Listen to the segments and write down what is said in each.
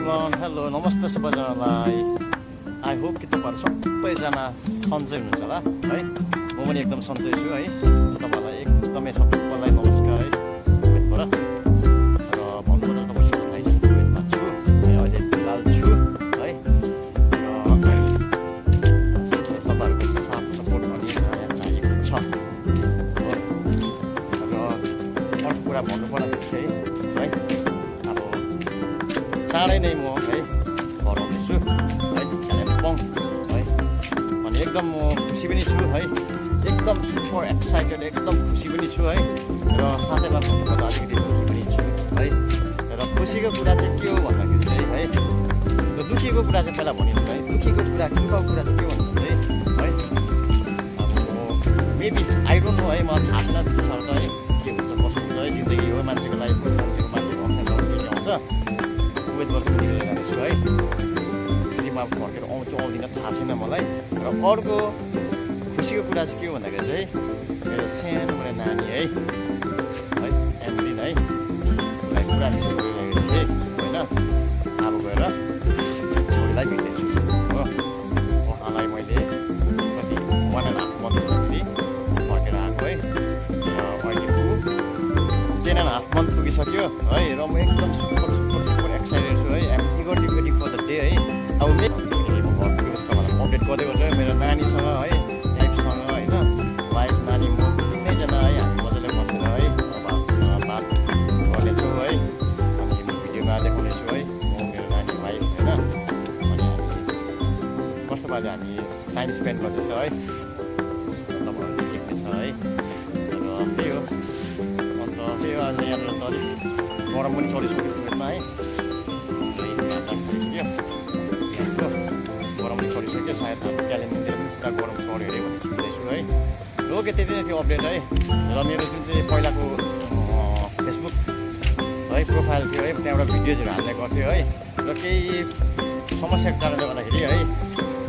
Everyone, hello नमस्ते सबैजनालाई। I hope कि तपाईँहरू सबैजना सन्चै हुनुहुन्छ होला है। म पनि एकदम सन्चै छु है। तपाईँहरूलाई एकदमै सबैलाई नमस्कार है कुवेतबाट। र भन्नुपर्दा तपाईँसँग थाहै छ कुवेतमा छु है, अहिले फिलहाल छु है। र तपाईँहरूको साथ सपोर्ट पनि चाहिएको छ। र अर्को कुरा भन्नुपर्दाखेरि चाहिँ है, चाँडै नै म है घर आउँदैछु है कालिम्पोङ है। अनि एकदम म खुसी पनि छु है, एकदम सुपर एक्साइटेड, एकदम खुसी पनि छु है। र साथैमा भन्नुपर्दा अलिकति दुःखी पनि छु है। र खुसीको कुरा चाहिँ के हो भन्दाखेरि चाहिँ है, र दुःखीको कुरा चाहिँ पहिला भनिनु है। दुःखीको कुरा के चाहिँ के भन्नु चाहिँ है, अब मेबी आई डोन्ट नो है, मलाई थाहा छैन त्यति साह्रो त है के हुन्छ कसो हुन्छ है। जिन्दगी हो, मान्छेको लाइफ हो, मान्छेको अप्ठ्यारो के आउँछ। कुवेत वर्ष मिलेर जाँदैछु है। फेरि म फर्केर आउँछु आउँदिनँ थाहा छैन मलाई। र अर्को खुसीको कुरा चाहिँ के हो भन्दाखेरि चाहिँ मेरो सानो मेरो नानी है एमरिन है, उसलाई पुरा मिस गरिरहेको थिएँ होइन। अब गएर छोरीलाई भेट्दैछु हो। उहाँलाई मैले कति 1.5 मन्थ हुँदाखेरि फर्केर आएको है। र अहिले 10.5 मन्थ पुगिसक्यो है। र म एकदम सुपर एक्साइटेड छु है। I'm eagerly waiting for the day है। अब तपाईँलाई अपडेट गर्दै गर्छु मेरो नानीसँग है, एपसँग होइन। वाइफ नानी म तिनैजना है, हामी मजाले बसेर है अब बात गर्नेछौँ है। अनि भिडियोमा देखाउनेछु है म, मेरो नानी, वाइफ होइन। अनि हामी कस्तो पाराले हामी टाइम स्पेन्ड गर्दैछ है, तपाईँहरूले देख्नेछ है। र त्यही हो। अन्त त्यही हो, अहिले यहाँनिर त अलिक गरम पनि चलिसक्यो कुवेतमा है। गरम पनि चलिसक्यो, सायद हामी कालिम्पोङतिर पनि पुरा गरम चढ्यो अरे भनेर सुन्दैछु है। ओके, त्यति नै थियो अपडेट है। र मेरो जुन चाहिँ पहिलाको फेसबुक है प्रोफाइल थियो है, त्यहाँबाट भिडियोजहरू हाल्ने गर्थ्यो है। र केही समस्याको कारणले गर्दाखेरि है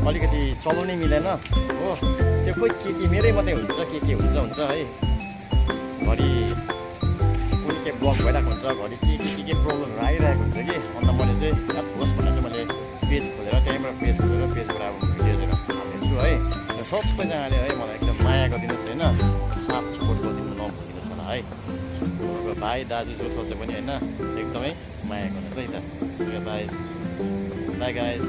अलिकति चलाउनै मिलेन हो। त्यो खोइ के मेरै मात्रै हुन्छ के हुन्छ है। घरि कुनै के ब्लक भइरहेको हुन्छ, घरि के प्रब्लमहरू आइरहेको हुन्छ कि। अन्त मैले चाहिँ होस् भनेर चाहिँ मैले पेज खोलेर त्यहीँबाट पेजबाट अब भिडियोजहरू हाल्नेछु है। र सबैजनाले है मलाई एकदम माया गरिदिनुहोस् होइन, साथ सपोर्ट गरिदिनु नभुलिदिनुहोस् होला है। तपाईँको भाइ दाजु जो सोचे पनि होइन एकदमै माया गर्नुहोस् है त। By guys.